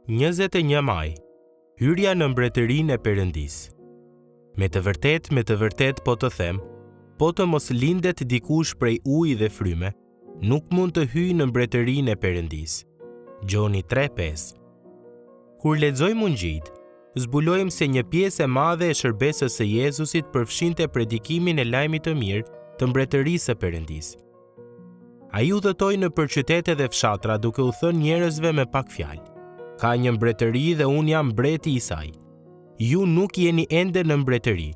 21 maj, Hyrja në mbretërinë e Perëndisë. Me të vërtetë, me të vërtetë po të them, po të mos lindet dikush prej uji dhe fryme, nuk mund të hyjë në mbretërinë e Perëndisë. Gjoni 3:5. Kur lexojmë ungjijtë, zbulojmë se një pjesë e madhe e shërbesës së Jezusit përfshinte predikimin e lajmit të mirë të mbretërisë së Perëndisë. Ai udhëtoi nëpër qytete dhe fshatra duke u thënë njerëzve me pak fjalë. Ka një mbretëri dhe unë jam mbreti i saj. Ju nuk jeni ende në mbretëri,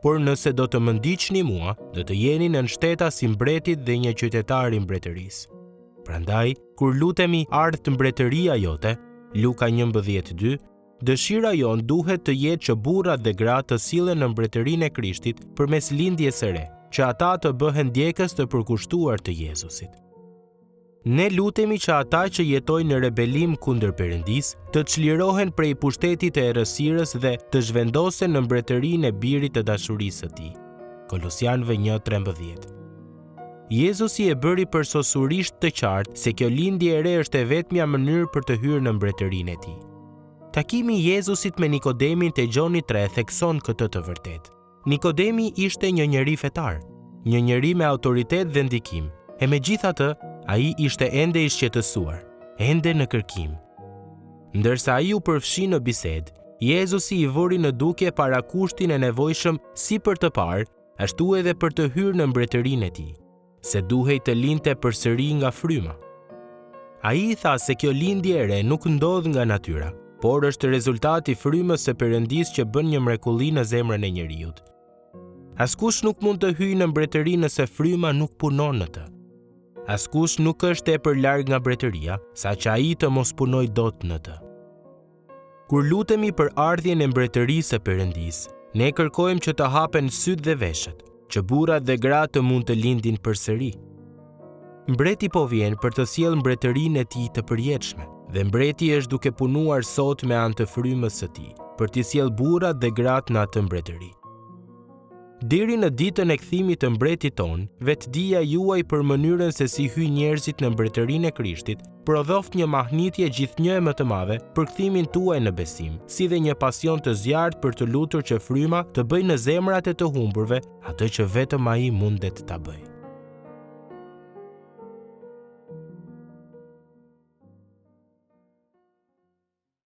por nëse do të më ndiqni mua, do të jeni nënshtetas i mbretit dhe një qytetar i mbretërisë. Prandaj, kur lutemi ardhtë mbretëria jote, Luka 11:2, Dëshira jonë duhet të jetë që burrat dhe gratë të sillen në mbretërinë e Krishtit përmes lindjes së re, që ata të bëhen ndjekës të përkushtuar të Jezusit. Ne lutemi që ata që jetojnë në rebelim kundër Perëndisë të çlirohen prej pushtetit të errësirës dhe të zhvendosen në mbretërinë e Birit të dashurisë së Tij. Kolosianëve 1:13. Jezusi e bëri përsosurisht të qartë se kjo lindje e re është e vetmja mënyrë për të hyrë në mbretërinë e tij. Takimi i Jezusit me Nikodemin te Gjoni 3 thekson këtë të vërtetë. Nikodemi ishte një njeri fetar, një njeri me autoritet dhe ndikim, e megjithatë, ai ishte ende i shqetësuar, ende në kërkim. Ndërsa ai u përfshi në bisedë, Jezusi i vuri në dukje parakushtin e nevojshëm si për të parë, ashtu edhe për të hyrë në mbretërinë e tij, se duhej të lindte përsëri nga fryma. Ai i tha se kjo lindje e re nuk ndodh nga natyra, por është rezultat i frymës së Perëndisë që bën një mrekulli në zemrën e njeriut. Askush nuk mund të hyjë në mbretëri nëse fryma nuk punon në të. Askush nuk është tepër larg nga mbretëria, saqë ai të mos punojë dot në të. Kur lutemi për ardhjen e mbretërisë së Perëndisë, ne kërkojmë që të hapen sytë dhe veshët, që burrat dhe gratë të mund të lindin përsëri. Mbreti po vjen për të sjellë mbretërinë e tij të përjetshme, dhe mbreti është duke punuar sot me anë të frymës së tij, për t'i sjellë burrat dhe gratë në atë mbretëri. Deri në ditën e kthimit të mbretit tonë, vetëdija juaj për mënyrën se si hyjnë njerëzit në mbretërinë e Krishtit, prodhoftë një mahnitje gjithnjë e më të madhe për kthimin tuaj në besim, si dhe një pasion të zjarrtë për të lutur që fryma të bëjë në zemrat e të humburve atë që vetëm ai mundet ta bëjë.